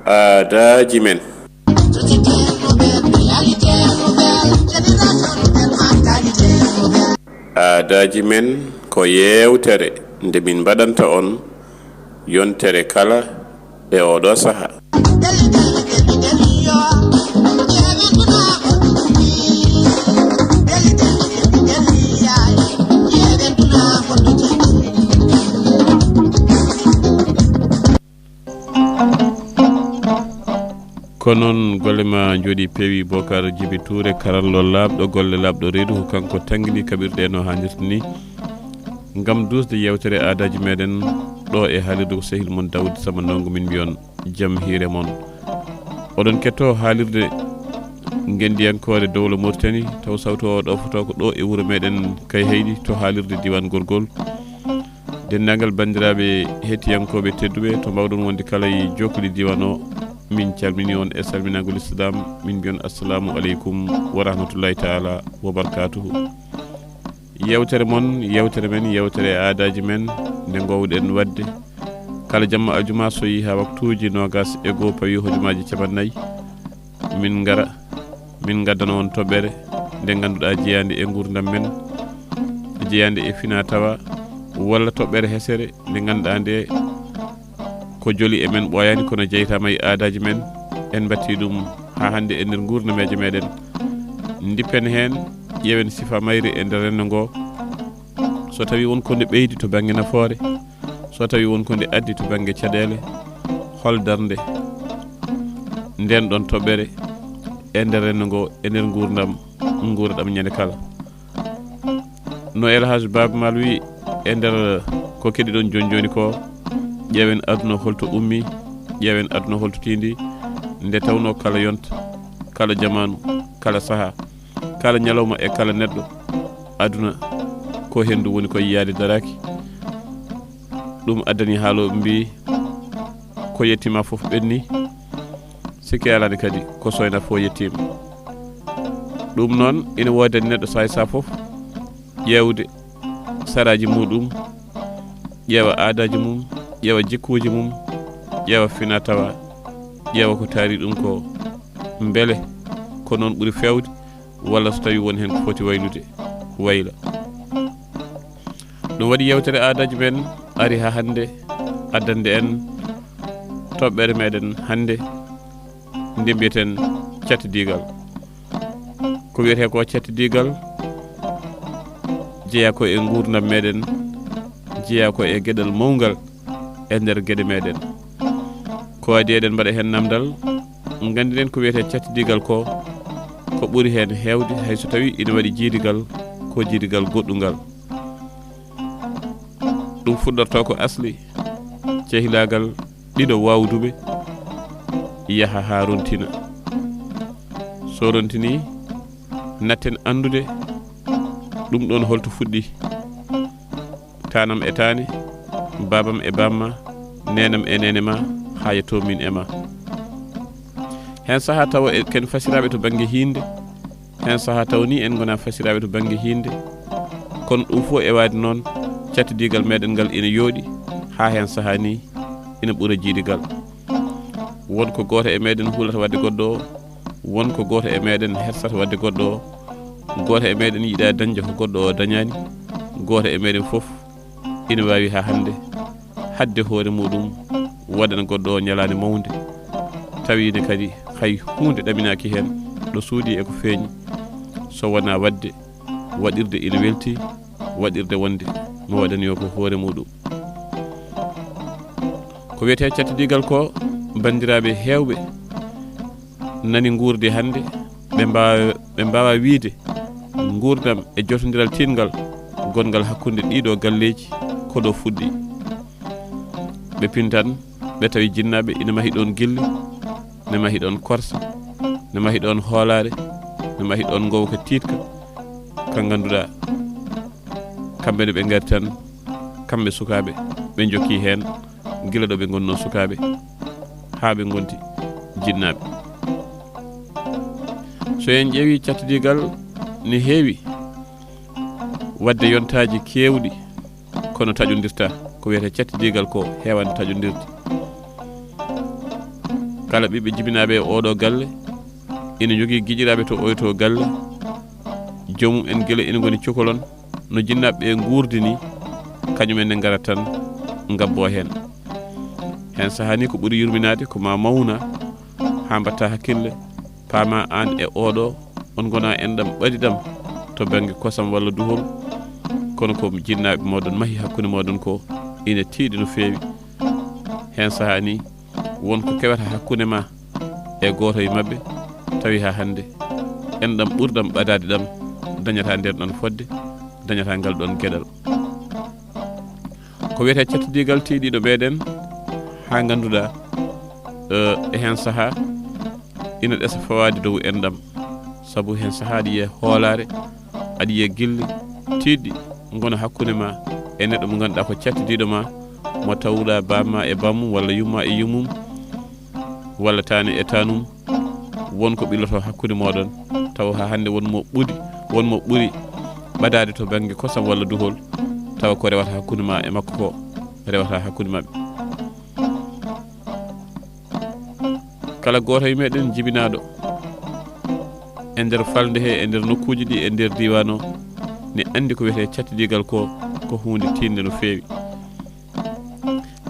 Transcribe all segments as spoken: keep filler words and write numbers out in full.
Aadaaji men. Aadaaji men ko yeewtere nde min mbaɗanta on yontere kala e oɗo saha. Ko noon golle ma njooɗi peewi. Bokar Jibi Tuure, karallo laaɓɗo, golle laaɓɗo reedu, ko kanko tanngini kaɓirɗe no haanirta ni. Ngam duusde yeewtere aadaaji meɗen ɗo e haalirde ko sehil mon Daawuud Samba Ndongo, min mbiyon jam hiire mon. Oɗon ketto haalirde ngenndiyankoore Dowla Mauritanie, taw sawto o ɗo foto ko ɗo e wuro meɗen Kayhayɗi to haalirde diiwaan Gorgol. Denndaangal banndiraaɓe heɗtiyankooɓe tedduɓe to mbaawɗon wonde kala e jookli diiwaan o, min calmini on e salminaango Lislaam, min mbiyon assalaamu aleykum wa rahmatullaahi taala wa barakaatuhu. Yeewtere mon, yeewtere men, yeewtere aadaaji men, nde ngoowɗen waɗde kala jamma aljuma so yii haa waktuuji noogaas e goo pawi hojomaaji cappanɗe nayi, min ngara, min ngaddana on toɓɓere nde ngannduɗaa jeyaande e nguurndam men, jeyaande e fina tawa, walla toɓɓere hesere nde ngannduɗaa nde ko joli e men ɓooyaani kono jeytaama e aadaaji men, en mbatti ɗum haa hannde e nder nguurnameeje meɗen. Ndippen heen, ƴeewen sifa mayre e nder renndo ngo, so tawi won ko nde ɓeydi to bannge nafoore, so tawi won ko nde addi to bannge caɗeele, hol darnde nden ɗon toɓɓere e nder renndo ngo, e nder nguurndam, nguurɗam ñande kala. No El Hadj Baaba Maal wi, e nder ko keɗiɗon jooni jooni ko, ƴeewen aduna holto ummi, ƴeewen aduna holto tindi, nde tawno kala yonta, kala jamaanu, kala saha, kala ñalawma e kala neɗɗo, aduna ko henndu woni ko yiyaade daraaki. Ɗum addani haalooɓe mbi, ko yettima fof ɓenni, sikke alani kadi ko soyna fof yettima. Ɗum noon ina woodani neɗɗo saay sa fof ƴeewde saraaji muɗum, ƴeewa aadaaji mum, ƴeewa jikkuuji mum, ƴeewa fina tawa, ƴeewa ko taari ɗum ko, mbele ko noon ɓuri feewde, walla so tawi won heen ko foti waylude, wayla. Ɗum waɗi yeewtere aadaaji men ari haa hannde, addande en toɓɓere meɗen hannde, nde mbiyeten catti diigal. Ko wiyetee ko catti diigal, jeyaa ko e nguurndam meɗen, jeyaa ko e geɗal mawngal e nder geɗe meɗen. Ko adii eɗen mbaɗa heen namdal, nganndiren ko wiyetee catti diigal ko, ko ɓuri heen heewde, hay so tawi ina waɗi jiidigal, ko jiidigal goɗɗungal. Ɗum fuɗɗorto ko asli, cehilaagal ɗiɗo waawduɓe, yaha haa rontina. So rontini, natten anndude ɗum ɗon holto fuɗɗi. Taanam e taane, baabam e bamma, neenam e neene ma, haa yetto min e ma. Heen sahaa tawa e-, ken fasiraaɓe to bannge hiinde, heen sahaa taw ni en ngona fasiraaɓe to bannge hiinde. Kono ɗum fof e waade noon, cattidiigal meɗen ngal ina yooɗi, haa heen sahaa ni ina ɓura jiidigal. Won ko gooto e meɗen hulata waɗde goɗɗo o, won ko gooto e meɗen hersata waɗde goɗɗo o, gooto e meɗen yiɗa dañde ko goɗɗo o dañaani, gooto e meɗen fof ina waawi haa hannde haɗde hoore muɗum waɗana goɗɗo o ñalaande mawnde, tawi ne kadi hay huunde ɗaminaaki heen, ɗo suuɗi e ko feeñi, so wonaa waɗde, waɗirde ina welti, waɗirde wonde mo waɗani o ko hoore muɗum. Ko wiyetee cattidiigal ko, banndiraaɓe heewɓe nani nguurdi hannde, ɓe mbaawa, ɓe mbaawa wiyde nguurndam e jotondiral tiiɗngal gonngal hakkunde ɗiɗo galleeji ko ɗo fuɗɗi. Ɓe pintan, ɓe tawi jinnaaɓe ina mahi ɗoon gilli, ne mahi ɗoon korsa, ne mahi ɗoon hoolaare, ne mahi ɗoon ngowka tiiɗka, ka ngannduɗaa, kamɓe ne ɓe ngari tan, kamɓe sukaaɓe, ɓe njokki heen, gila ɗo ɓe ngonnoo sukaaɓe, haa ɓe ngonti jinnaaɓe. So en ƴeewi, cattidiigal ne heewi waɗde yontaaji keewɗi, kono taƴondirta. Ko wiyetee cattidiigal ko heewaani taƴondirde. Kala ɓiɓɓe jibinaaɓe e ooɗoo galle ina njogii giƴiraaɓe to oyo to galle. Joomum en gila ina ngoni cukalon no jinnaaɓe ɓe nguurdi ni, kañum en ne ngara tan ngabboo heen. Heen sahaa ni ko ɓuri yurminaade ko ma mawna haa mbatta hakkille, paama aan e ooɗoo on ngona enɗam ɓadiɗam to bannge kosam walla duhol, kono ko jinnaaɓe mooɗon mahi hakkunde mooɗon ko ina tiiɗi no feewi. Heen sahaa ni won ko kewata hakkunde ma e gooto e maɓɓe, tawi haa hannde enɗam ɓurɗam ɓadaade ɗam dañata nder ɗon fodde, dañata ngal ɗon geɗal. Ko wiyetee cattidiigal tiiɗiiɗo meɗen, haa ngannduɗaa, eh, e heen sahaa ina ɗesa fawaade dow enɗam, sabu heen sahaa aɗa yiya hoolaare, aɗa yiya gilli tiiɗɗi ngona hakkunde ma e neɗɗo mo ngannduɗaa ko cattidiiɗo ma, mo tawuɗaa baaba ma e bammum walla yumma e yummum, walla taani e taanum, won ko ɓilloto hakkunde mooɗon, tawa haa hannde won mo ɓuri, won mo ɓuri ɓadaade to bannge kosam walla duhol, tawa ko rewata hakkunde ma e makko ko rewata hakkunde maɓɓe. Kala gooto e meɗen jibinaaɗo e nder falnde he, e nder nokkuuji ɗi, e nder diiwaan o, ne anndi ko wiyetee cattidiigal ko, ko huunde tiiɗnde no feewi.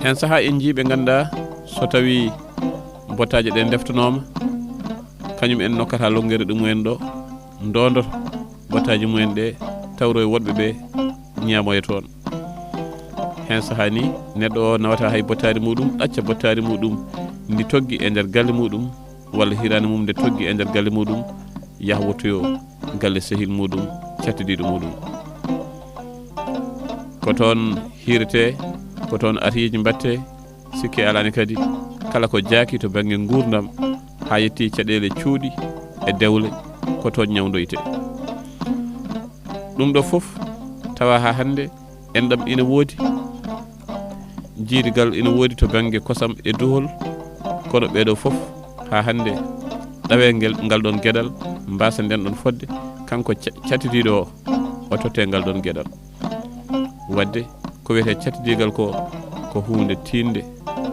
Heen sahaa en njii ɓe ngannduɗaa so tawii bottaaje ɗe ndeftanooma, kañum en nokkata lonngere ɗum en ɗo, ndondoto bottaaji mumen ɗe, tawro e woɗɓe ɓe ñaamoya toon. Heen sahaa ni neɗɗo o nawata hay bottaari muɗum, ɗacca bottaari muɗum ndi toggi e nder galle muɗum, walla hiraande mum nde toggi e nder galle muɗum, yaha wottoyo galle sehil muɗum, cattidiiɗo muɗum. Ko toon hiiretee, ko toon atiyeeji mbaɗtee, sikke alaani kadi kala ko jaaki to bannge nguurndam haa yetti caɗeele cuuɗi e dewle, ko toon ñawndoytee. Ɗum ɗo fof tawa haa hannde enɗam ina woodi, jiidigal ina woodi to bannge kosam e duhol, kono ɓee ɗo fof haa hannde ɗawee ngel, ngal ɗon geɗal, mbaasa nden ɗon fodde, kanko ca-, cattidiiɗo o, o tottee ngal ɗon geɗal. Waɗde ko wiyetee cattidiigal ko, ko huunde tiiɗnde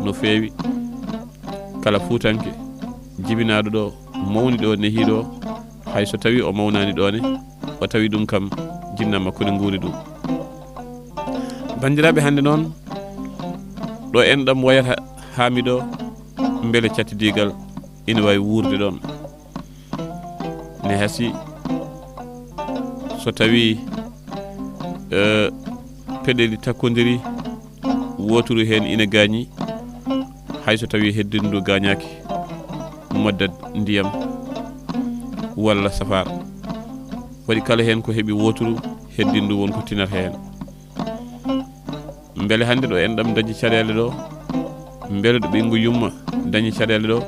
no feewi. Kala Fuutanke jibinaaɗo ɗo, mawni ɗo, nehii ɗo, hay so tawii o mawnaani ɗo ne, o tawi ɗum kam jinnaa makko ne nguuri ɗum. Banndiraaɓe, hannde noon ɗo enɗam wayata haa mi ɗo, mbele cattidiigal ina waawi wuurde ɗoon? Ne hasii so tawii, eh, peɗeli takkondirii, wooturu heen ina gaañi, hay so tawii heddindu gaañaaki, moddat ndiyam walla safaara. Waɗi kala heen ko heɓi wooturu, heddindu won ko tinata heen. Mbele hannde ɗo enɗam dañi caɗeele ɗo? Mbele ɗo ɓinngu yumma dañi caɗeele ɗo?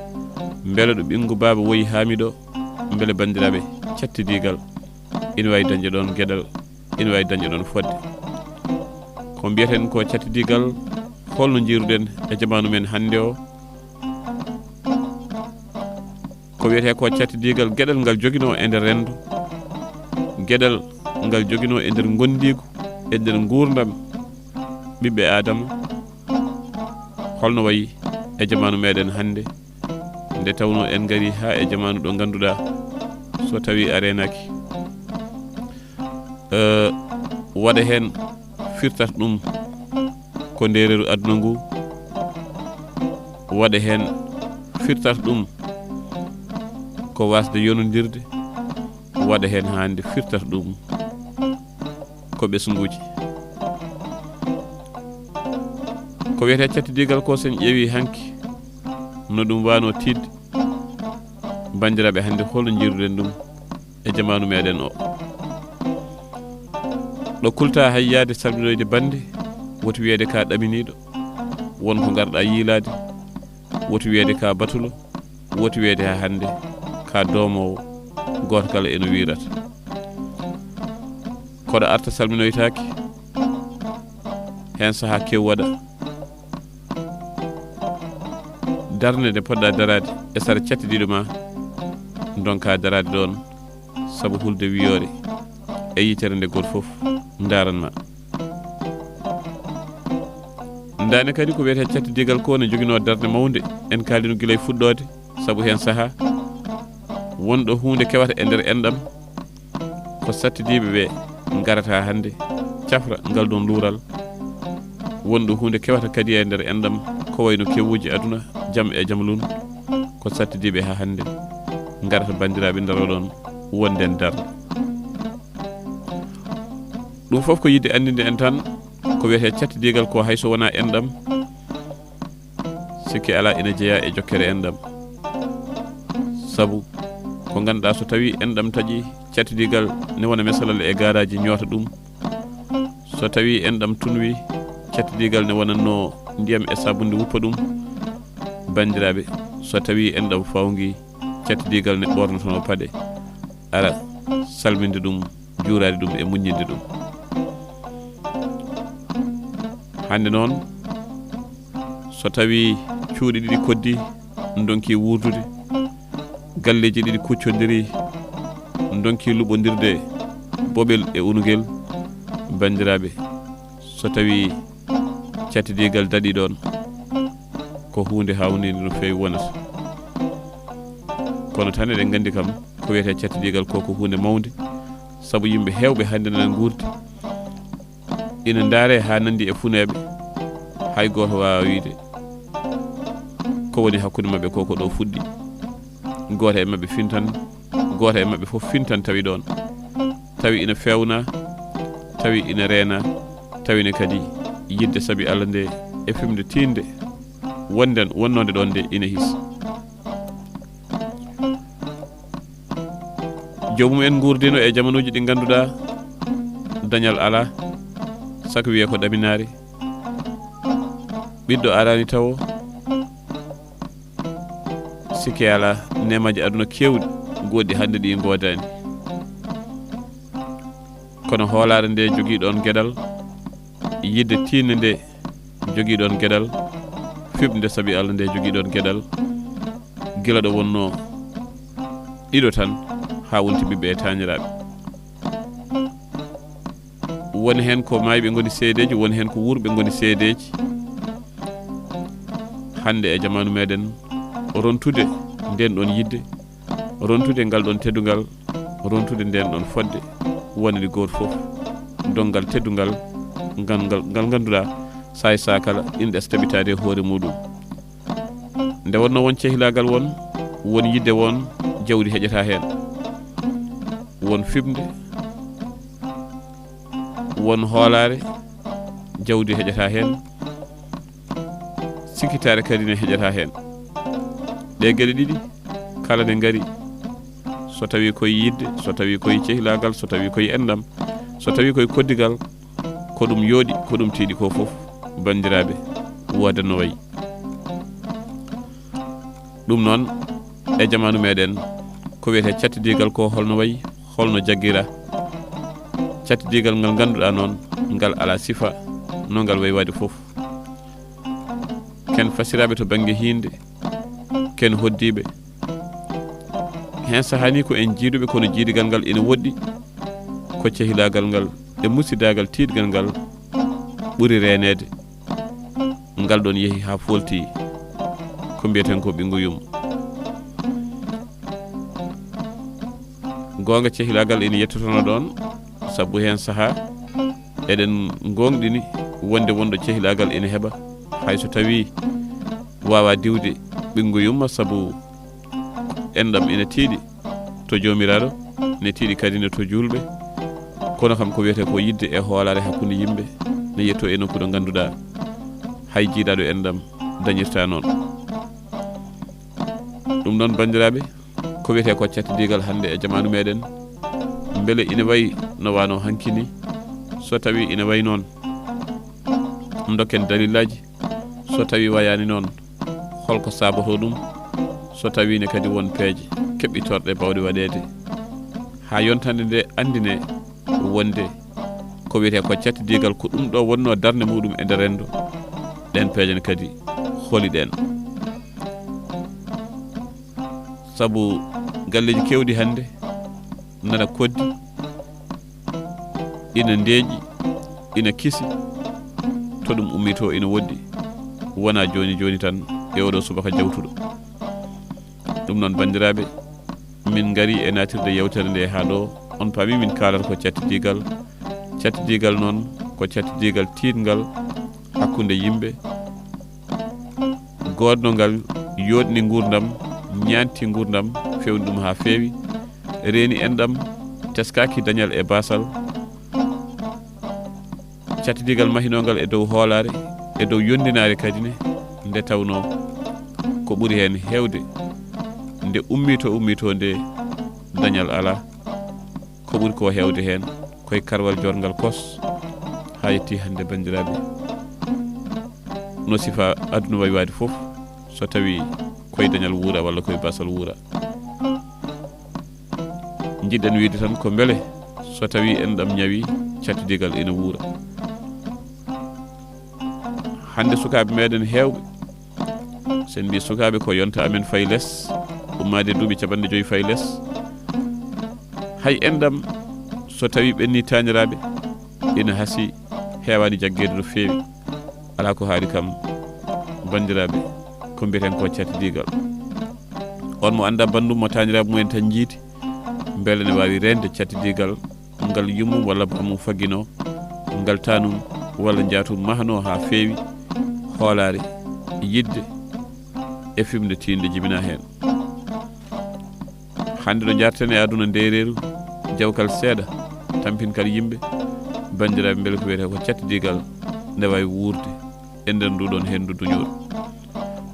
Mbele ɗo ɓinngu baaba woyi haa mi ɗo? Mbele banndiraaɓe, cattidiigal ina waawi dañde ɗoon geɗal, ina waawi dañde ɗoon fodde? Ko mbiyeten ko cattidiigal, holno njiiruɗen e jamaanu men hannde o? Ko wiyetee ko cattidiigal, geɗal ngal joginoo e nder renndo, geɗal ngal joginoo e nder ngonndiigu, e nder nguurndam ɓiɓɓe Aadama, holno wayi e jamaanu meɗen hannde, nde tawnoo en ngarii haa e jamaanu ɗo ngannduɗaa so tawii a reenaaki, eh, waɗa heen firtata ɗum ko ndeereeru aduna ngu, waɗa heen firtata ɗum ko waasde yonondirde, waɗa heen hannde firtata ɗum ko ɓesnguuji. Ko wiyetee cattidiigal ko, so en ƴeewii hanki no ɗum waanoo tiiɗde, banndiraaɓe, hannde holo njiiruɗen ɗum e jamaanu meɗen o? Ɗo kulta hay yaade salminoyde bannde, woti wiyeede ka ɗaminiiɗo, won ko ngarɗa yiilaade, woti wiyeede ka batulo, woti wiyeede haa hannde ka doomoowo, gooto kala eno wiirata. Koɗo arta salminoytaake, heen sahaa kew waɗa. Darnde nde poɗɗa daraade e sara cattidiiɗo ma, ndonka daraade ɗoon, sabu hulde wiyoore e yitere nde gooto fof ndaaran ma. Ndaane kadi ko wiyetee cattidiigal ko ne joginoo darnde mawnde, en kaalino gila e fuɗɗoode, Sabu heen sahaa, wonɗo huunde kewata e nder enɗam, ko sattidiiɓe ɓe ngarata hannde, cafra ngal ɗoon luural. Wonɗo huunde kewata kadi e nder enɗam, ko wayno kewuuji aduna, jam e jam lun, ko sattidiiɓe haa hannde ngarata, banndiraaɓe, ndaro ɗoon wonde en darnde. Ɗum fof ko yiɗde anndinde en tan, ko wiyetee cattidiigal ko, hay so wonaa enɗam, sikki alaa ina jeyaa e jokkere enɗam. Sabu ko ngannduɗaa, so tawii enɗam taƴii, cattidiigal ne wona mesalal e gaaraaji, ñoota ɗum. So tawii enɗam tunwii, cattidiigal ne wonatnoo ndiyam e saabunde wuppa ɗum. Banndiraaɓe, so tawii enɗam fawngii, cattidiigal ne ɓoornotonoo paɗe, ara salminde ɗum, juuraade ɗum e muññinde ɗum. Hannde noon, so tawii cuuɗi ɗiɗi koddii, ndonkii wuurdude, galleeji ɗiɗi kuccondirii, ndonkii luɓondirde boɓel e unugel, banndiraaɓe, so tawii cattidiigal daɗii ɗoon, ko huunde haawniinde no feewi wonata. Kono tan eɗen nganndi kam, ko wiyetee cattidiigal ko, ko huunde mawnde, sabu yimɓe heewɓe hannde nana nguurdi, ina ndaaree haa nanndi e funeeɓe, hay gooto waawaa wiyde ko woni hakkunde maɓɓe ko, ko ɗo fuɗɗi. Gooto e maɓɓe fintan, gooto e maɓɓe fof fintan tawi ɗoon. Tawi ina feewna, tawi ina reena, tawi ne kadi yiɗde sabi Allah nde e fimde tiiɗnde wonden, wonnoonde ɗoon nde ina his. Joomum en nguurdino e jamanuuji ɗi ngannduɗaa dañal alaa, saka wiyee ko ɗaminaari. Ɓiɗɗo araani tawo, sikke alaa, neemaaji aduna keewɗi, goɗɗi hannde ɗi ngoodaani. Kono hoolaare nde jogii ɗoon geɗal, yiɗde tiiɗnde nde jogii ɗoon geɗal, fiɓnde sabi Allah nde jogii ɗoon geɗal, gila ɗo wonnoo ɗiɗo tan haa wonti ɓiɓɓe e taaniraaɓe. Woni heen ko maayɓe ngoni seedeeji, woni heen ko wuurɓe ngoni seedeeji. Hannde e jamaanu meɗen, rontude nden ɗon yiɗde, rontude ngal ɗon teddungal, rontude nden ɗon fodde, wonani gooto fof donngal teddungal ngal, ngal, ngal ngannduɗaa saay saa kala ina ɗes taɓitaade e hoore muɗum. Nde wonnoo won cehilaagal, won, won yiɗde, won jawdi heƴataa heen, won fiɓnde, won hoolaare, jawdi heƴataa heen, sikkitaare kadi ne heƴataa heen. Ɗee geɗe ɗiɗi kala ne ngari, so tawii koye yiɗde, so tawii koye cehilaagal, so tawii koye enɗam, so tawii koye koddigal, ko ɗum yooɗi, ko ɗum tiiɗi ko fof, banndiraaɓe, woodat no wayi. Ɗum noon, e jamaanu meɗen, ko wiyetee cattidiigal ko holno wayi, holno jaggira? Cattidiigal ngal ngannduɗaa noon, ngal alaa sifa, no ngal wayi waade fof. Ken fasiraaɓe to bannge hiinde, ken hoddiiɓe. Heen sahaa nii ko en jiiduɓe, kono jiidigal ngal ina woɗɗi, ko cehilaagal ngal e musidaagal tiiɗgal ngal ɓuri reeneede. Ngal ɗon yehi haa foolti ko mbiyeten ko ɓinngu yumma. Goonga, cehilaagal ina yettotono ɗoon, sabu heen sahaa eɗen ngoongɗini wonde wonɗo cehilaagal ina heɓa, hay so tawii waawaa diwde ɓinngu yumma, sabu enɗam ina tiiɗi to Joomiraaɗo, ne tiiɗi kadi ne to juulɓe. Kono kam ko wiyetee ko yiɗde e hoolaare hakkunde yimɓe ne yettoo e nokku ɗo ngannduɗaa hay jiidaɗo enɗam dañirta noon. Ɗum noon, banndiraaɓe, ko wiyetee ko cattidiigal hannde e jamaanu meɗen, mbele ina wayi no wano hanki ni? So tawii ina wayi noon, ndokken dalillaaji. So tawii wayaani noon, holko saabotoo ɗum? So tawii ne kadi won peeje keɓɓitorɗe baawɗe waɗeede haa yontande nde anndine wonde ko wiyetee ko cattidiigal, ko ɗum ɗo wonnoo darnde muɗum e nder renndo, ɗeen peeje ne kadi holi ɗeen? Sabu galleeji keewɗi hannde nana koddi, ina ndeeƴi, ina kisi, to ɗum ummitoo ina woɗɗi, wonaa jooni jooni tan e oɗo subaka jawtuɗo. Ɗum noon, banndiraaɓe, min ngari e naatirde yewtere nde haa ɗo. On paami min kaalata ko cattidiigal. Cattidiigal noon ko cattidiigal tiiɗngal hakkunde yimɓe, goodnongal yooɗni nguurndam, ñaanti nguurndam, fewni ɗum haa feewi, reeni enɗam, teskaaki dañal e baasal. Cattidiigal mahinoongal e dow hoolaare, e dow yonndinaare kadi ne, nde tawnoo ko ɓuri heen heewde, nde ummiito ummiito nde, dañal alaa. Ko ɓuri ko heewde heen, koye karwal joorngal kos, haa yetti hannde, banndiraaɓe. No sifaa aduna wayi waade fof, so tawii koye dañal wuura walla koye baasal wuura. Njiɗɗen wiyde tan ko mbele so tawii enɗam ñawi, cattidiigal ina wuura. Hannde sukaaɓe meɗen heewɓe, so en mbii sukaaɓe, ko yonta amen fayi les, ummaade e duuɓi capanɗe joyi fayi les. Hay enɗam so tawii ɓenni taaniraaɓe, ina hasii, heewaani jaggeede no feewi. Alaa ko haali kam, banndiraaɓe, ko mbiyeten ko cattidiigal. On mo anndaa banndum mo taaniraaɓe mumen tan njiidi, mbele ne waawi reende cattidiigal ngal yummum walla bammum fagginoo, ngal taanum walla njaatum mahanoo haa feewi, hoolaare, yiɗde e fimde tiiɗnde jibinaa heen. Hannde ɗo njaarten e aduna ndeereeru, jawkal seeɗa, tampinkal yimɓe, banndiraaɓe, mbele ko wiyetee ko cattidiigal nde waawi wuurde e nder nduɗon henndu duñooru.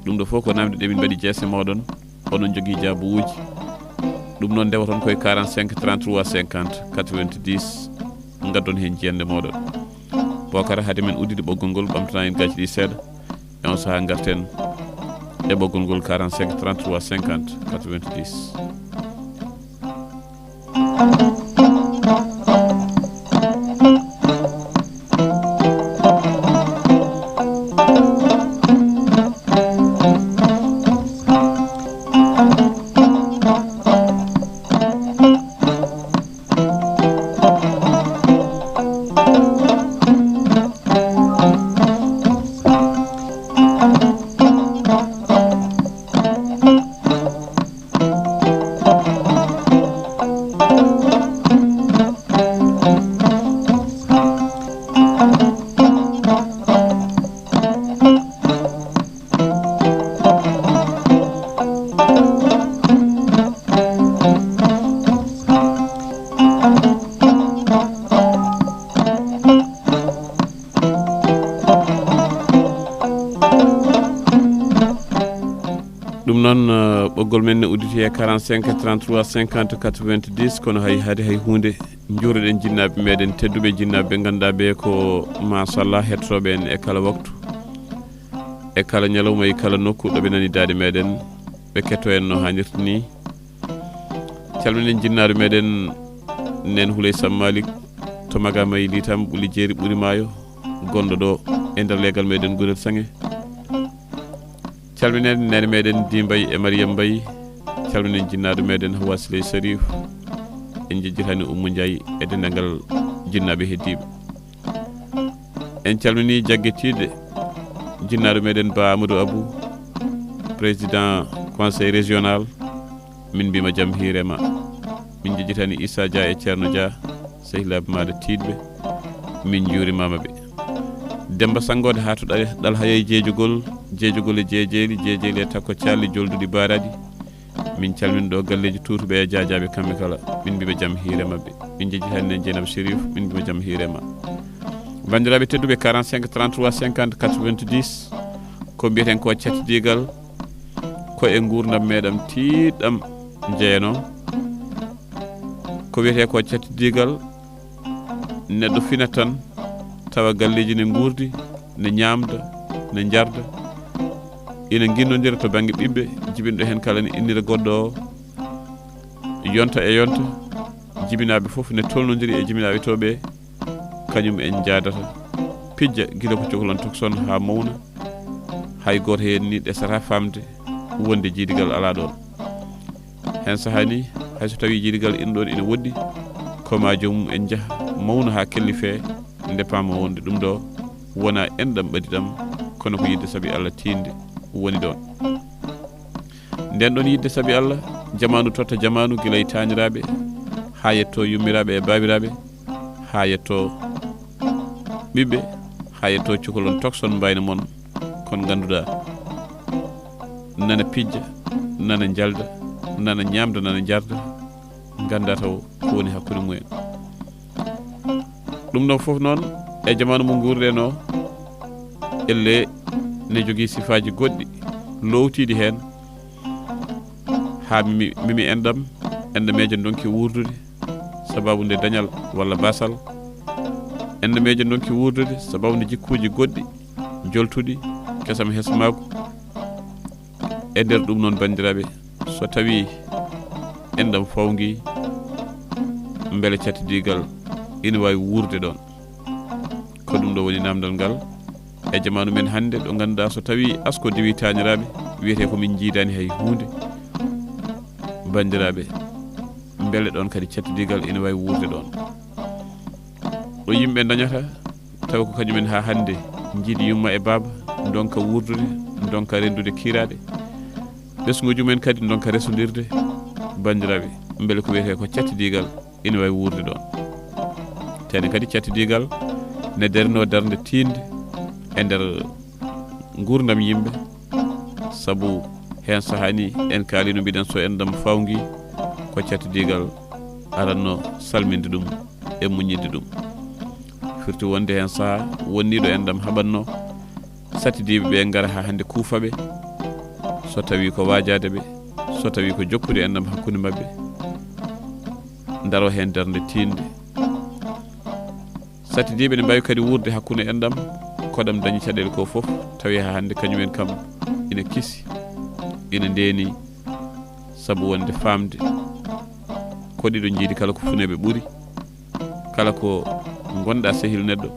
Ɗum ɗo fof ko naamnde ɗe min mbaɗi jeese mooɗon, oɗon njogii jaabuuji. Ɗum noon, ndewoton koye quarante-cinq trente-trois cinquante quatre-vingt-dix, ngaddon heen jiyannde mooɗon. Bookara, hade men uddude ɓoggol ngol, ɓamtana en gaaci ɗi seeɗa. E on sahaa, ngarten e ɓoggol ngol, quarante-cinq trente-trois cinquante quatre-vingt-dix. Ɗum noon, eh, ɓoggol men ne udditi e quarante-cinq trente-trois cinquante quatre-vingt-dix, kono hay hade hay huunde, njuuroɗen jinnaaɓe meɗen tedduɓe, jinnaaɓe ɓe ngannduɗaa ɓe ko, machallah, hettotooɓe en e kala waktu, e kala ñalawma, e kala nokku ɗo ɓe nani daaɗe meɗen, ɓe ketto en no haanirta ni. Calminen jinnaaɗo meɗen, Neen Huley Sam Malik, to Maga Mayi Litam, Ɓuli Jeeri, Ɓuri Maayo, gonɗo ɗo e nder leegal meɗen Gurel Saŋe. Calminen neene meɗen Di Mbay e Mariyam Mbay. Calminen jinnaaɗo meɗen Hawa Siley Sharif. En njejjitaani Ummu Njaay e denndaangal jinnaaɓe heddiiɓe. En calminii jaggitiiɗe, jinnaaɗo meɗen Ba Amadou Abou, président conseil régional. Min mbima jam hiire ma. Min njejjitaani Issa Dia e Ceerno Dia, sehilaaɓe maaɗa tiiɗɓe. Min njuurimaama ɓe. Demmba Sanngoode haa to Ɗal-, Ɗal Hayay Jeejogol, Jeejogol e Jeejeeli, Jeejeeli e Takko Calli, Jolduɗi Baaraɗi. Min calmina ɗo galleeji tuutuɓe e jaajaaɓe kamɓe kala. Min mbima jam hiire maɓɓe. Min njejjitaani nen Jeynaba Chérif, min mbima jam hiire ma. Banndiraaɓe tedduɓe, quarante-cinq trente-trois cinquante quatre-vingt-dix, ko mbiyeten ko cattidiigal, ko e nguurndam meɗen tiiɗɗam jeyanoo. Ko wiyetee ko cattidiigal, neɗɗo fina tan, tawa galleeji ne nguurdi, ne ñaamda, ne njarda, ina nginnondira to bannge ɓiɓɓe, jibinɗo heen kala ne innira goɗɗo o, yonta e yonta, jibinaaɓe fof ne tolnondiri e jibinaaɓe to ɓe, kañum en njaadata, pijja gila ko cohlan tokson haa mawna, hay gooto heen ni ɗesata faamde wonde jiidigal alaa ɗoon. Heen sahaa ni, hay so tawii jiidigal ina ɗoon ina woɗɗi, ko ma joomum en njaha mawna haa kellifee, nde paama wonde ɗum ɗo wonaa enɗam ɓadiɗam, kono ko yiɗde sabi Alla tiiɗnde woni ɗoon. Nden ɗon yiɗde sabi Allah, jamaanu totta jamaanu, gila e taaniraaɓe, haa yettoo yummiraaɓe e baabiraaɓe, haa yettoo ɓiɓɓe, haa yettoo cukalon tokson mbayna mon, kon ngannduɗaa nana pijja, nana njalda, nana ñaamda, nana njarda, nganndaa taw ko woni hakkunde mumen. Ɗum ɗon fof noon, e jamaanu mo nguurɗen o, elle ne jogii sifaaji goɗɗi loowtiiɗi heen, haa mimi, mimi enɗam, enɗameeje ndonki wuurdude sababu nde dañal walla basal, enɗameeje ndonki wuurdude sababu nde jikkuuji goɗɗi joltuɗi, kesam hesmaagu. E nder ɗum noon, banndiraaɓe, so tawii enɗam fawngii, mbele cattidiigal ina waawi wuurde ɗoon? Ko ɗum ɗo woni naamndal ngal. E jamaanu men hannde, ɗo ngannduɗaa, so tawii asko diwii taaniraaɓe, wiyetee ko min njiidaani hay huunde. Banndiraaɓe, mbele ɗoon kadi cattidiigal ina waawi wuurde ɗoon? Ɗo yimɓe dañata, tawa ko kañumen haa hannde njiidi yumma e baaba, ndonka wuurdude, ndonka renndude kiiraaɗe. Ɓesnguuji mumen kadi ndonka resondirde. Banndiraaɓe, mbele ko wiyetee ko cattidiigal ina waawi wuurde ɗoon? Tene kadi cattidiigal ne darinoo darnde tiiɗnde e nder nguurndam yimɓe, sabu heen sahaa ni en kaaliino, mbiɗen so enɗam fawngii, ko cattidiigal aranno salminde ɗum e muññinde ɗum. Firti wonde heen sahaa wonniiɗo enɗam haɓatno, sattidiiɓe ɓe ngara haa hannde kuufa ɓe, so tawii ko waajaade ɓe, so tawii ko jokkude enɗam hakkunde maɓɓe, ndaroo heen darnde tiiɗnde. Sattidiiɓe ne mbaawi kadi wuurde hakkunde enɗam, koɗam dañi caɗeele ko fof, tawi haa hannde kañumen kam ina kisi, ina ndeeni, sabu wonde faamde ko ɗiɗo njiidi kala ko funeeɓe ɓuri, kala ko ngonɗaa sehil neɗɗo,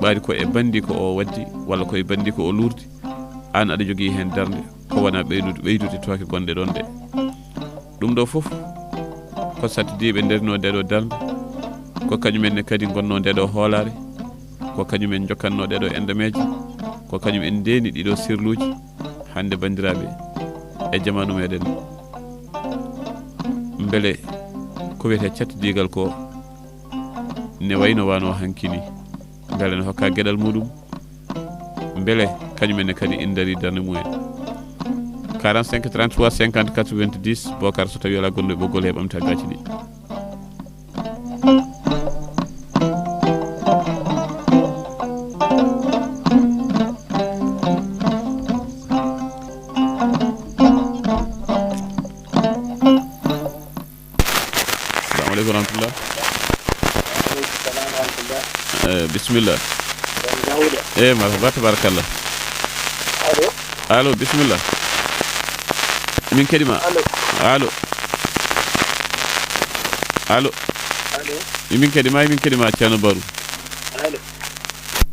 ɓaadi ko e banndi ko o waddi, walla ko e banndi ko o luurdi, aan aɗa jogii heen darnde, ko wonaa ɓeydude, ɓeydude tooke gonɗe ɗoon ɗe. Ɗum ɗo fof ko sattidiiɓe ndarinoo nde ɗo darnde, ko kañumen ne kadi ngonnoo nde ɗo hoolaare, ko kañumen njokkatnoo ɗe ɗo enɗameeje, ko kañumen ndeeni ɗiɗo sirluuji. Hannde, banndiraaɓe, e jamaanu meɗen, mbele ko wiyetee cattidiigal ko ne wayno wano hanki ni, mbele ne hokka geɗal muɗum, mbele kañum en ne kadi ina ndarii darnde mumen? Quarante-cinq trente-trois cinquante quatre-vingt-dix, Bokar, so tawii alaa gonɗo e ɓoggol, he ɓamta gaaci ɗi. Assalamu aleykum wa rahmatullah. Aleykum salam wa rahmatullah. Eh, bisimilla. Jam jawle. Eh, marhaba, tabarakallah. Allo. Allo, bisimilla. Min keɗima. Allo. Allo. Allo. Allo. Min keɗima, min keɗima, Ceerno Baru. Allo.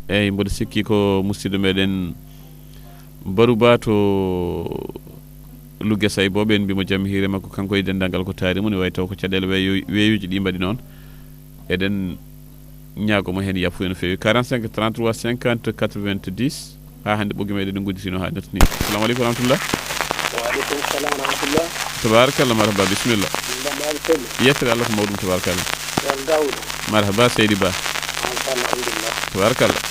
Eyyi, mboɗo sikki ko musidɗo meɗen Baru Ba to Lugge Saybo, ɓen mbimo jam hiire makko, kanko e denndaangal ko taari mum, ne wayi taw ko caɗeele weeyo-, weeyoji ɗi mbaɗi noon. Eɗen ñaago mo heen yafuya no feewi. Quarante-cinq trente-trois cinquante quatre-vingt-dix. Haa hannde ɓoggi meɗen ne ngudditino haa natti ni. Assalamu aleykum wa rahmatullah. Wa aleykum salam wa rahmatullah. Tabarakallah, marhaba, bisimilla. Mbaɗɗa on selli? Yettere Allah ko mawɗum, tabarakallah. Ceerno Daouda. Marhaba, seydi Ba. Machallah, alhamdulillah. Tabarakallah.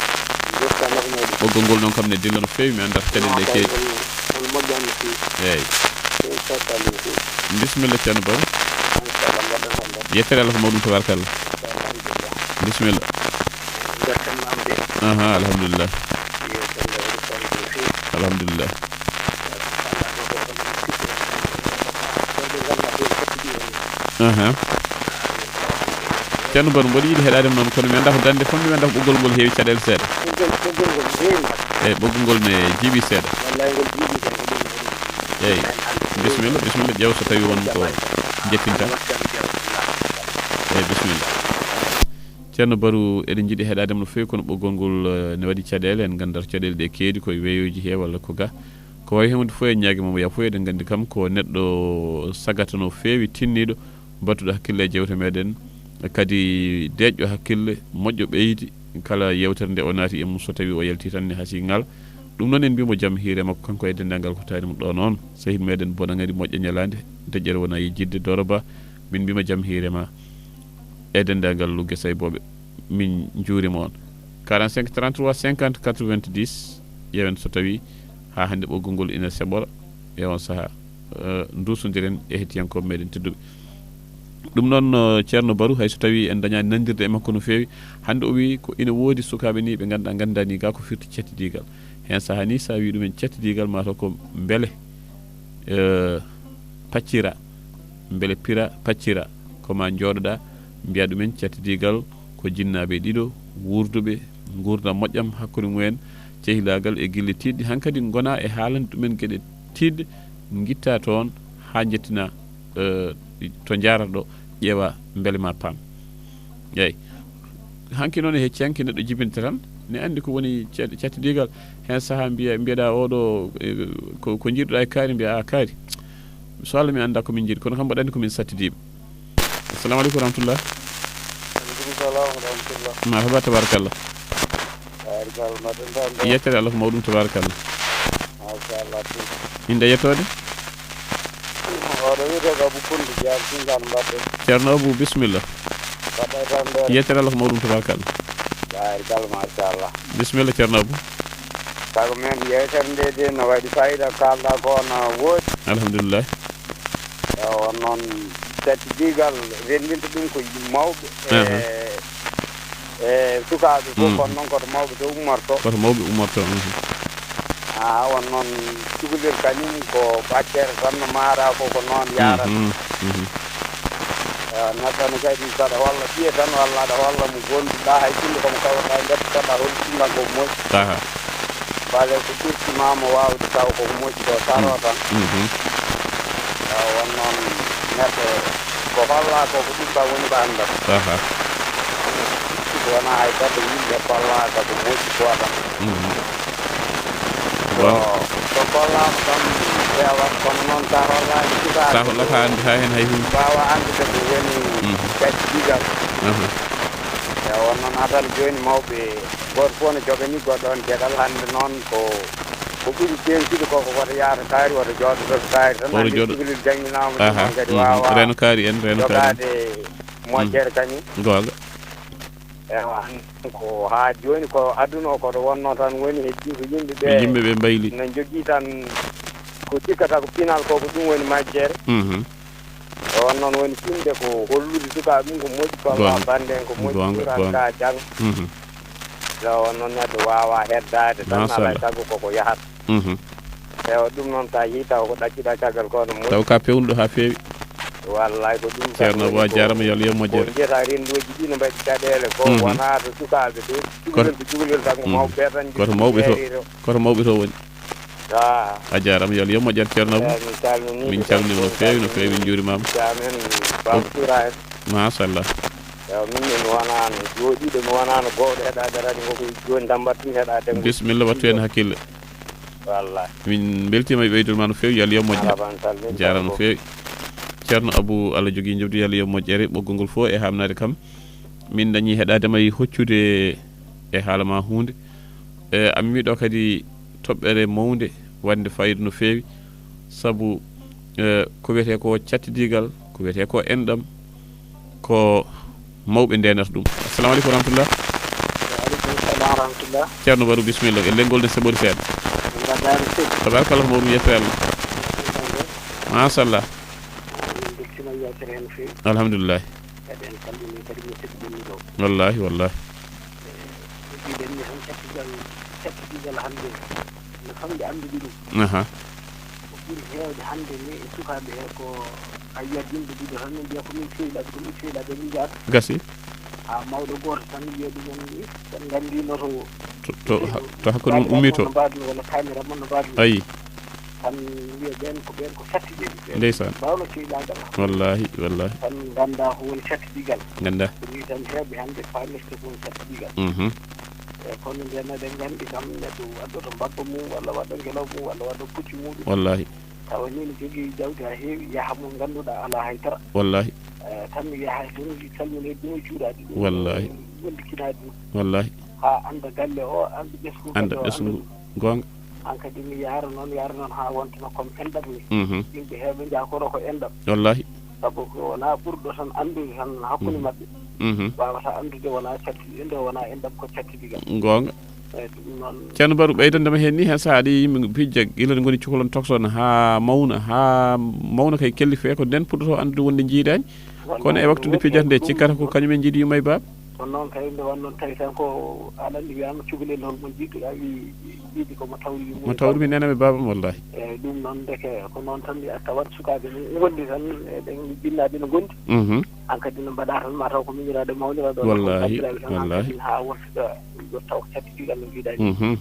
Jetta Allah ko mawɗum. Ɓoggol ngol noon kam ne dilla no feewi, mi anndaa ko caɗeele ɗe keedi. Machallah, on moƴƴaani no feewi. Eeyi. Eeyi, machallah no feewi. Bisimilla, Ceerno Baru. Machallah, mbaɗɗon on ɗon? Yettere Allah ko mawɗum, tabarakallah. Alhamdulillah. Bisimilla. Mbaɗɗon on de? Aha, alhamdulillah. Eeyi, machallah, waɗi fayida no feewi. Alhamdulillah. Aha. Ceerno Baru, mboɗo yiɗi heɗaade noon, kono mi anndaa ko darnde fotnde, mi anndaa ko ɓoggol ngol heewi caɗeele seeɗa. Ɓoggol, ɓoggol ngol heewi. Eeyi, ɓoggol ngol ne jiiɓi seeɗa. Wallaahi, ngol jiiɓi seeɗa, ko ɗum woni. Eeyi. Bisimilla, bisimilla, ƴeew so tawii won ko njettinta. Eeyi, bisimilla. Ceerno Baru, eɗen njiɗi heɗaade mo no feewi, kono ɓoggol ngol, eh, ne waɗi caɗeele, en nganndaa caɗeele ɗe keedi, ko e weeyooji he walla ko ga. Ko wayi heen wonde fof, en ñaagii mo mo yaafo, eɗen nganndi kam ko neɗɗo sagata no feewi, tinniiɗo, battuɗo hakkille e jeewte meɗen, kadi deeƴɗo hakkille, moƴƴo ɓeydi, kala yeewtere nde o naati e mum, so tawii o yaltii tan ne hasii ngal. Ɗum noon en mbiyamo jam hiire makko kanko e denndaangal ko taari mo ɗo noon. Sehil meɗen Bona Ŋari, moƴƴa ñalaande, deƴƴere wona yejjitde Doro Ba. Min mbiyma jam hiire ma e denndaangal Louga Saybooɓe. Min njuurima on. Quarante-cinq trente-trois cinquante quatre-vingt-dix, ƴeewen so tawi haa hannde ɓoggol ngol ina seɓora e on sahaa. Eh, nduusondiren e hettiyankooɓe meɗen tedduɓe. Ɗum noon, eh, Ceerno Baru, hay so tawi en dañaani nanndirde e makko no feewi, hannde o wi ko ina woodi sukaaɓe ni ɓe ngannduɗaa, nganndaani ga ko firti cattidiigal. Heen sahaa ni, so a wi ɗumen cattidiigal, mataw ko mbele, eh, paccira, mbele pira paccira, ko ma njooɗoɗa, mbiya ɗumen cattidiigal ko jinnaaɓe ɗiɗo wuurduɓe nguurndam moƴƴam hakkunde mumen, cehilaagal e gille tiiɗɗi, hankadi ngona e haalande ɗumen geɗe tiiɗɗe, ngitta toon haa njettina, eh, to njaarata ɗo, ƴeewa mbele ma paam. Eeyi. Hanki noon e hecci hanki neɗɗo jibinta tan, ne anndi ko woni ca-, cattidiigal. Heen sahaa mbiya, mbiyeɗa oɗo, eh, ko, ko njiɗuɗa e kaari, mbiya a kaari. So Allah mi annda ko min njiɗi, kono kam mbaɗa anndi ko min sattidiiɓe. Assalamu aleykum wa rahmatullah. Aleykum salam wa rahmatullah. Marhaba, tabarakallah. Tabarikalla, mbaɗɗon tan ɗo? Yettere Allah ko mawɗum, tabarakallah. Machallah. Inde yettoode? Oɗo wiyetee ko Abou Kounde Diar Sindian mbaɗɗon. Ceerno Abou, bisimilla. Mbaɗɗa e tampere? Yettere Allah ko mawɗum, tabarakallah. Tabarikalla, machallah. Bisimilla, Ceerno Abou. Sago men yewtere nde de no waɗi fayida, kalɗa ko no woodi. Alhamdulillah. Ewa, on noon, cattidiigal renndinta ɗum ko mawɓe e, aha, e sukaaɓe fof, mm, kono noon koto mawɓe to ummoto. Koto mawɓe ummoto, mhm. Haa, on noon, cukalel kañum ko ɓaccere tan no maara ko, ko noon yaarata. Mhm, mhm. Ewa, neɗɗo ne kadi, so aɗa holla ɓiye tan, walla aɗa holla mo gonduɗa, hay sinno ko mo kawruɗa e nder, so aɗa hollitinɗan ko moƴƴi. Aha. Mbale ko ɓurti ma mo waawde taw ko moƴƴi ko taro tan. Mhm. Taw won noon neɗɗo ko holla ko, ko ɗum tan woni ko anndata. Aha. Wona hay goɗɗo yimɓe kollaka ko moƴƴi ko tan. Mhm. Ko, bon, ko kollama tan feewat, kono noon sa hollani sukaaɓe, sa hollaka andi ha hen hay hunde, mbawa andude ko woni, mhm, gacci digal. Aha. E won noon adan jooni mawɓe Gooto fof ne joganii goɗɗo on geɗal. Hannde noon ko, ko ɓuri teeŋtude ko, ko woto yahata kaari, woto jooɗoto kaari tan. Woto hannde jooɗo. Cukalel jannginama ɗum, aha, on kadi, mhm, wawa, reeno kaari en, reeno kaari en, jogaade moƴƴere, mm, kañum. Goonga. Ewa, hannde ko haa jooni ko aduna o koto wonno tan woni he jungo yimɓe ɓe. Yimɓe ɓe mbayli. No jogii tan ko cikkata ko pinal ko, ko ɗum woni majjere. Mhm. E on noon woni tinde ko hollude sukaaɓe mum ko moƴƴi, ko Allah, goonga, bannde en ko moƴƴi, goonga, ɓuran, goonga, ka jang. Mhm. Nde on noon neɗɗo waawa heddaade tan, machallah, alaa e sago koko yahata. Mhm. Ewa, ɗum noon sa yii taw ko ɗaccuɗa caggal ko no moƴƴi. Taw ka pewnuɗo ha feewi. Wallay ko ɗum tan. Ceerno woni Ba, ko, jaarama, yo Allah yeb moƴƴere. Ko mbiyata renndooji ɗi no mbaɗi caɗeele ko, mhm, wona to sukaaɓe to, cukalel to, cukalel tan ko, mhm, mawɓe ɓe tan, koto mawɓe to, koto mawɓe to woni. Ah. A jaaraama, yo Allah yeb moƴƴere, Ceerno Abou. Eeyi, min calminii, min calminii no feewi, no feewi, min njuurimaama. Amen, Baba Toura en. Machallah. Eeyi, min, min wonaa no jooɗiiɗo, mi wonaa no gowɗo heɗaade radio ngo, ko jooni tan mbaɗtumi heɗaade ngo. Bisimilla, wattu heen hakkille. Wallahi. Min mbeltiima e ɓeydol ma no feewi, yo Allah yeb moƴƴere. Marhaba, min calminii. Jaaraama no feewi. Ceerno Abou, Allah jogii njoɓdi, yo Allah yeb moƴƴere. Ɓoggol ngol fof e haamnaade kam. Min dañii heɗaade ma e hoccude e haala ma huunde. E, a memi ɗo kadi toɓɓere mawnde, waɗnde faayiida no feewi, sabu, e, ko wiyetee ko cattidiigal, ko wiyetee ko enɗam, ko mawɓe ndeenata ɗum. Assalamu aleykum wa rahmatullah. Wa aleykum salam wa rahmatullah. Ceerno Baru, bisimilla. E leñol ne seɓori seeɗa. Mbaɗɗa no feewi. Tabarakallah, ko mawɗum, yettere Allah. Machallah. Min mbeltiima e yewtere he no feewi. Alhamdulillah. Kadi en calminii kadi musidɓe men ɗo. Wallahi, wallahi. E, mbiɗen ni tan cattidiigal, cattidiigal hannde no famɗi anndude ɗum. Aha. Ko ɓuri heewde hannde ni e sukaaɓe he ko a yiyat yimɓe ɗiɗo tan ne mbiya ko min sehilaaɓe, ko min sehilaaɓe, min njahata. Gasi. Haa mawɗo gooto tan wiya ɗum en ni, en nganndino to, to, to, to hakkunde mum ummitoo. Mbaadi walla kaanira mon no mbaadi. Ayi. Tan wiya ɓeen ko, ɓeen ko sattidiiɓe ɓeen. Ndeysaan. Mbaawno sehilaagal. Wallahi, wallahi. Tan ngannda ko woni sattidiigal. Ngannda. Ko nii tan heewɓe hannde paamirta ko woni sattidiigal. Mhm. E kono ndeen eɗen nganndi kam neɗɗo waɗɗo to mbabba mum walla waɗɗo ngeloba mum walla waɗɗo puccu muɗum. Wallahi. Tawa ni no jogii jawdi haa heewi, yaha mo ngannduɗaa alaa hay dara. Wallahi. E, tan mi yaha toon, mi salmina e ɗum e juuɗaaɗi ɗum. Wallahi. Wondikinaaɗi ɗum. Wallahi. Haa annda galle o, annda ɓesngu, annda galle o, ɓesngu. Annda ɗum. Goonga. Hankadi mi yaara noon, yaara noon haa wontana comme enɗam ni. Mhm. Yimɓe heewɓe njaha kono ko enɗam. Wallahi. Sabu ko wonaa ɓurɗo tan anndude tan hakkunde Mhm. maɓɓe. Mhm. Waawata anndude wonaa cattidigal, nde wonaa enɗam ko cattidigal. Goonga. Eeyi, ɗum noon. Ceerno Baru, ɓeydandema heen ni, heen so aɗa yiyi yimɓe pijja, gila nde ngoni cukalon tokson haa mawna, haa mawna kay kelli fee, ko nden puɗɗotoo anndude wonde njiidaani. Kono e waktu nde pijata nde, cikkata ko kañum en njiidi yumma e baaba. Kono noon kay, nde wonnoon tawi tan ko aɗa anndi wiyaama cukalel hol mo njiɗɗo, a wi jiidi ko mo tawri yumma Mo e tawri baaba. Mi nena e baaba am, wallahi. Eeyi, ɗum noon ndeke ko noon tan a tawat sukaaɓe ne ngondi tan, eɗen jinnaaɓe ne ngondi. Mhm. Hankadi no mbaɗa tan ma taw ko miñiraaɗo mawniraaɗo. Wallahi, wallahi. Hankadi haa wonta ɗo taw ko cattidigal no mbiɗa ni. Mhm.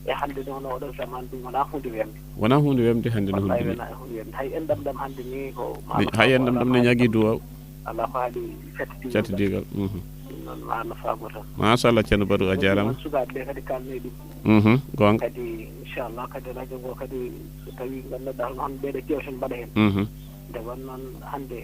E hannde noon oɗo zaman ɗum wonaa huunde wemde. Wonaa huunde wemde hannde no Wallahi huunde wonaa huunde wemde. Hay enɗam ɗam hannde ni ko Mi- hay enɗam ɗam ne ñaagi duwaw. Alaa ko haali cattidigal. Cattidigal. Mhm. Ɗum noon ma no faago tan. Machallah, Ceerno Baru, a jaaraama. Ɗum noon sukaaɓe ɓe kadi kalne ɗum. Mhm, goonga. Kadi inchallah kadi radio ngo kadi so tawi ngannduɗaa hono ɓeɗo jewten mbaɗa heen. Mhm. Nde won noon hannde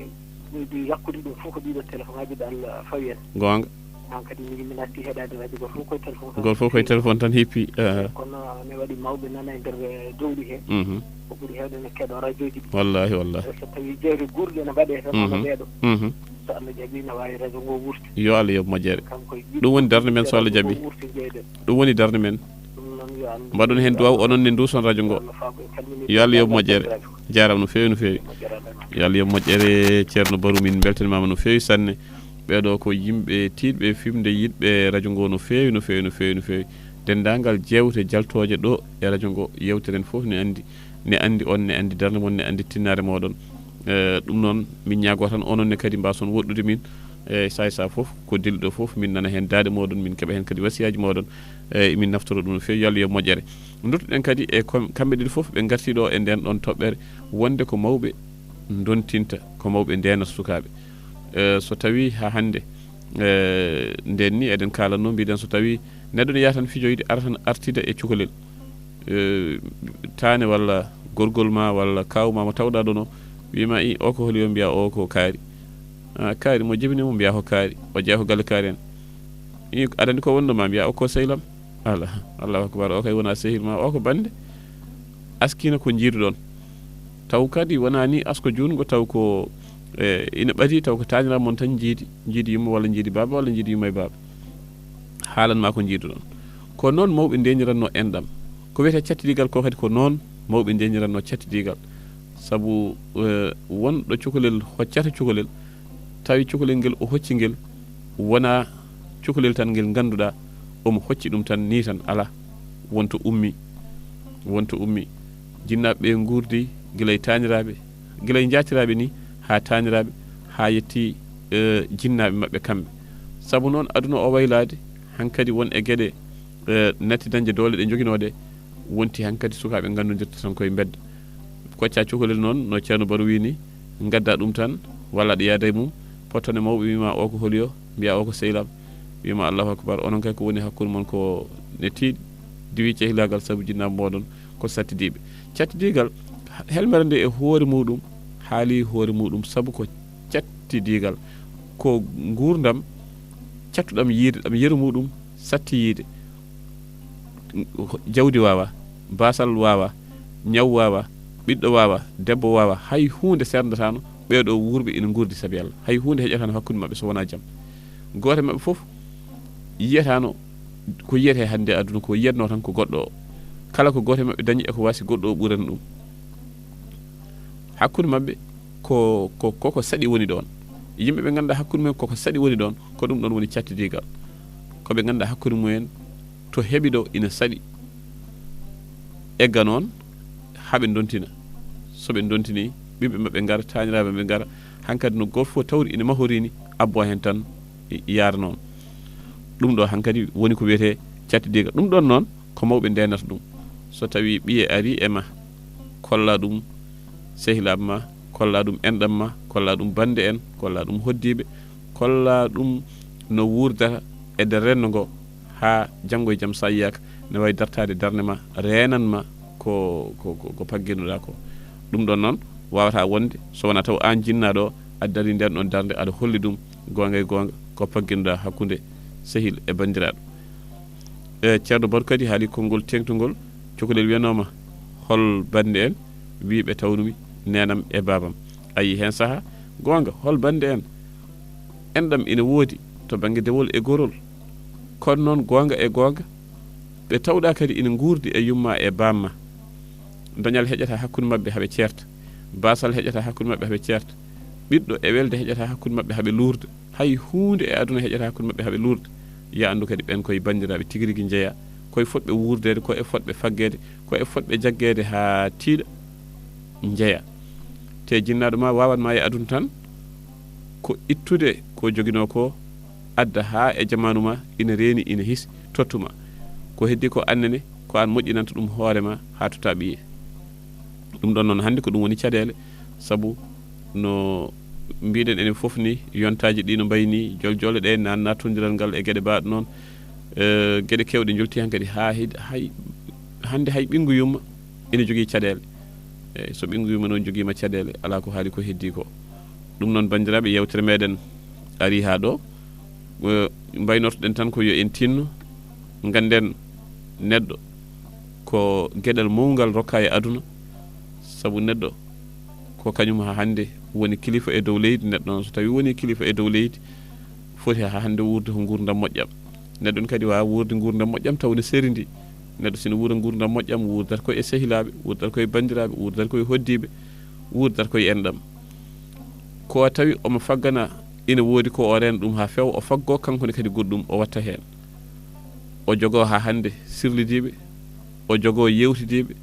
ɓeydi yakkude ɗum fof ko ɗiɗo téléphone aji ɗal fawi en. Goonga. Hankadi mi min natti heɗade radio goto fof koye téléphone tan. Goto fof koye téléphone tan hippi, eh. Kono ne waɗi mawɓe nana e nder, eh, dowli he. Mhm. Ko ɓuri heewde ne keɗo radioji ɗi. Wallahi, wallahi. So tawi jeere guurɗe ne mbaɗe tan hono Mhm. ɓeeɗo. Mhm. So Allah jaɓi ne waawi radio ngo wurti. Yo Allah yoɓ moƴƴere. Kanko e ɗum woni darnde men so Allah jaɓi. Wurti jeyde. Ɗum woni darnde men. Ɗum noon yo Allah Mbaɗon heen duwaw onon ne nduuson radio ngo. Allah faabo en calmini. Yo Allah yoɓ moƴƴere. Jaaraama no feewi, no feewi. Moƴƴere Allah. Yo Allah yoɓ moƴƴere, Ceerno Baru, min mbeltanimaama no feewi sanne. Ɓeeɗo ko yimɓe tiiɗɓe fimde yiɗɓe radio ngo no feewi, no feewi, no feewi, no feewi. Denndaangal jeewte jaltooje ɗo e radio ngo, yeewteren fof ne anndi, ne anndi on, ne anndi darnde mon, ne anndi tinnaare mooɗon. Eh, ɗum noon, min ñaagoo tan onon ne kadi mbaason woɗɗude min. Eh, saay saa fof, ko deli ɗo fof, min nana heen daaɗe mooɗon, min keɓa heen kadi wasiyaaji mooɗon. Eh, min naftoro ɗum no feewi, yo Allah yoɓ moƴƴere. Nduttuɗen kadi e kom-, kamɓe ɗiɗo fof, ɓe ngartii ɗo e ndeen ɗoon toɓɓere, wonde ko mawɓe ndontinta, ko mawɓe ndeenata sukaaɓe. Eh, so tawii haa hannde, eh, ndeen ni eɗen kaalatnoo, mbiɗen so tawii neɗɗo ne yaha tan fijoyde, ara tan artida e cukalel. Eh, taane walla gorgol ma walla kaaw ma mo tawɗaa ɗoon o, wii ma, "I, o ko holi?" O mbiya, "O ko kaari." "Ah, kaari, mo jibini mo?" Mbiya, "Ko kaari." "O jeyaa ko galle kaari en?" "I, aɗa anndi ko wonno ma?" Mbiya, "O ko sehil am." Ala, Allahu akbar, o kay wonaa sehil ma, o ko bannde. Askiina ko njiiduɗon. Taw kadi wonaa ni asko juutngo, taw ko, eh, ina ɓadii, taw ko taaniraaɓe mon tan njiidi, njiidi yumma walla njiidi baaba walla njiidi yumma e baaba. Haalan ma ko njiiduɗon. Ko noon mawɓe ndeñiratnoo enɗam. Ko wiyetee cattidigal ko kadi ko noon mawɓe ndeñiratnoo cattidigal. Sabu, eh, wonɗo cukalel hoccata cukalel, tawi cukalel ngel o hocci ngel wonaa cukalel tan ngel ngannduɗaa omo hocci ɗum tan nii tan, alaa. Wonto ummi, wonto ummi. Jinnaaɓe ɓe nguurdi gila e taaniraaɓe, gila e njaatiraaɓe ni haa taaniraaɓe, haa yetti, eh, jinnaaɓe maɓɓe kamɓe. Sabu noon aduna o waylaade, hankadi won e geɗe, eh, natti dañde doole ɗe njoginoo ɗe, wonti hankadi sukaaɓe nganndodirta tan koye mbedda. Koccaa cukalel noon, no Ceerno Baro wii ni, ngaddaa ɗum tan, walla aɗa yaada e mum, potton e mawɓe, wii ma, "O ko holi o?" Mbiya, "O ko sehil am." Wii ma, "Allahu akbar, onon kay ko woni hakkunde mon ko ne tiiɗi, diwi cehilaagal sabu jinnaaɓe mooɗon ko sattidiiɓe." Cattidiigal, helmere nde e hoore muuɗum, haali hoore muuɗum, sabu ko cattidiigal, ko nguurndam cattuɗam yiyde, ɗam yeru muuɗum satti yiyde. Jawdi waawaa, baasal waawaa, ñaw waawaa, ɓiɗɗo waawaa, debbo waawaa, hay huunde serndataano, ɓeeɗo wuurɓe ina nguurdi sabi Allah. Hay huunde heƴataano hakkunde maɓɓe so wonaa jam. Gooto e maɓɓe fof yiyataano ko yiyetee hannde aduna ko, yiyatnoo tan ko goɗɗo o. Kala ko gooto e maɓɓe dañi e ko waasi goɗɗo o ɓurani ɗum. Hakkunde maɓɓe ko, ko, ko, ko saɗi woni ɗoon. Yimɓe ɓe ngannduɗaa hakkunde mumen ko, ko saɗi woni ɗoon, ko ɗum ɗoon woni cattidiigal. Ko ɓe ngannduɗaa hakkunde mumen to heɓi ɗo ina saɗi. Egga noon haa ɓe ndontina. So ɓe ndontinii, ɓiɓɓe maɓɓe ngara, taaniraaɓe maɓɓe ngara. Hankadi no gooto fof tawri ina mahorii ni, abboo heen tan yaara noon. Ɗum ɗo hankadi woni ko wiyetee cattidiigal. Ɗum ɗoon noon ko mawɓe ndeenata ɗum. So tawii ɓiye arii e ma, kollaa ɗum sehilaaɓe ma, kollaa ɗum enɗam ma, kollaa ɗum bannde en, kollaa ɗum hoɗdiiɓe, kollaa ɗum no wuurdata e nder renndo ngo, haa janngo e jam so a yiyaaka, ne waawi dartaade darnde ma, reenan ma ko, ko, ko, ko pagginɗo-ɗaa ko. Ɗum ɗoon noon waawataa wonde so wonaa taw aan jinnaaɗo o, a darii ndeen ɗoon darnde, aɗa holli ɗum goonga e goonga ko pagginɗo-ɗaa hakkunde sehil e banndiraaɗo. E Ceerno Baro kadi haali konngol teeŋtungol, Cukalel wiyanooma, "Hol bannde en?" Wii, "Ɓe tawnumi neenam e baabam." A yii heen sahaa, goonga, hol bannde en? Enɗam ina woodi to bannge dewol e gorol. Kono noon, goonga e goonga, ɓe tawɗaa kadi ina nguurdi e yumma e baamma. Dañal heƴata hakkunde maɓɓe haa ɓe ceerta. Baasal heƴata hakkunde maɓɓe haa ɓe ceerta. Ɓiɗɗo e welde heƴata hakkunde maɓɓe haa ɓe luurda. Hay huunde e aduna heƴata hakkunde maɓɓe haa ɓe luurda. Yo anndu kadi ɓeen koye banndiraaɓe tigi rigi njeyaa. Koye fotɓe wuurdeede, ko e fotɓe faggeede, ko e fotɓe jaggeede haa tiiɗa njeyaa. Te jinnaaɗo ma waawat ma e aduna tan ko ittude ko joginoo ko, adda haa e jamaanu ma ina reeni, ina hisi, tottu ma. Ko heddi ko annene, ko aan moƴƴinanta ɗum hoore ma haa totta ɓiye. Ɗum ɗon noon hannde ko ɗum woni caɗeele, sabu no mbiɗen enen fof ni, yontaaji ɗi no mbayi ni, joljole ɗe, nan nattondiral ngal e geɗe mbaɗ noon, eh, geɗe kewɗe njolti hankadi haa hed-, hay, hannde hay ɓinngu yumma ina jogii caɗeele. Eeyi, so ɓinngu yumma noon jogiima caɗeele, alaa ko haali ko heddi ko. Ɗum noon, banndiraaɓe, yeewtere meɗen arii haa ɗo. Eh, mbaynortoɗen tan ko yo en tinno, ngannden neɗɗo ko geɗal mawngal rokka e aduna, sabu neɗɗo ko kañum haa hannde woni kilifa e dow leydi. Neɗɗo noon, so tawi woni kilifa e dow leydi, foti haa hannde wuurde ko nguurndam moƴƴam. Neɗɗo ne kadi waawa wuurde nguurndam moƴƴam taw ne serindi. Neɗɗo sina wuura nguurndam moƴƴam, wuurdat ko e sehilaaɓe, wuurdat ko e banndiraaɓe, wuurdat ko e hoddiiɓe, wuurdat ko e enɗam. Ko tawi omo faggana, ina woodi ko o reena ɗum haa feewa, o faggoo kanko ne kadi goɗɗum, o watta heen. O jogoo haa hannde sirlidiiɓe, o jogoo yeewtidiiɓe,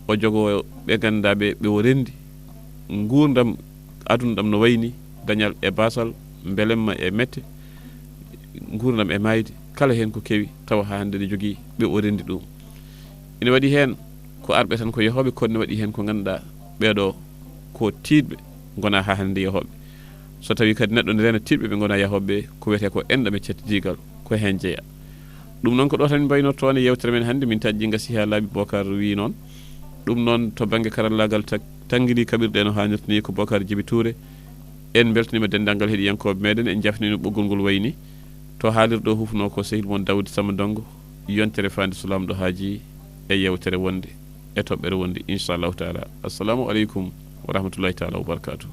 o jogoo ɓe ngannduɗaa ɓe, ɓe o renndi. Nguurndam aduna ɗam no wayi ni, dañal e baasal, mbelemma e mette, nguurndam e maayde, kala heen ko kewi, tawa haa hannde ne jogii ɓe o renndi ɗum. Ina waɗi heen ko arɓe tan ko yahooɓe, kono ne waɗi heen ko ngannduɗaa ɓeeɗo ko tiiɗɓe, ngona haa hannde yahooɓe. So tawi kadi neɗɗo ne reena tiiɗɓe ɓe ngona yahooɓe, ko wiyetee ko enɗam e cettidiigal, ko heen jeyaa. Ɗum noon ko ɗo tan min mbaynortoo e yeewtere men hannde, min taƴƴi ngasi haa laaɓi, Bokar wii noon. Ɗum noon to bannge karallaagal ta-, tanngini kaɓirɗe no haanirta ni ko Bokar Jibi Touré. En mbeltaniima denndaangal heɗiyankooɓe meɗen, en jafnino ɓoggol ngol wayi ni. To haalirɗo hufnoo ko sehil mon Daawuda Samba Ndongo, yontere faande so Laamɗo haaji e yeewtere wonde e toɓɓere wonde, inchallahu taala. Assalamu aleykum wa rahmatullahi taala wa barakaatuh.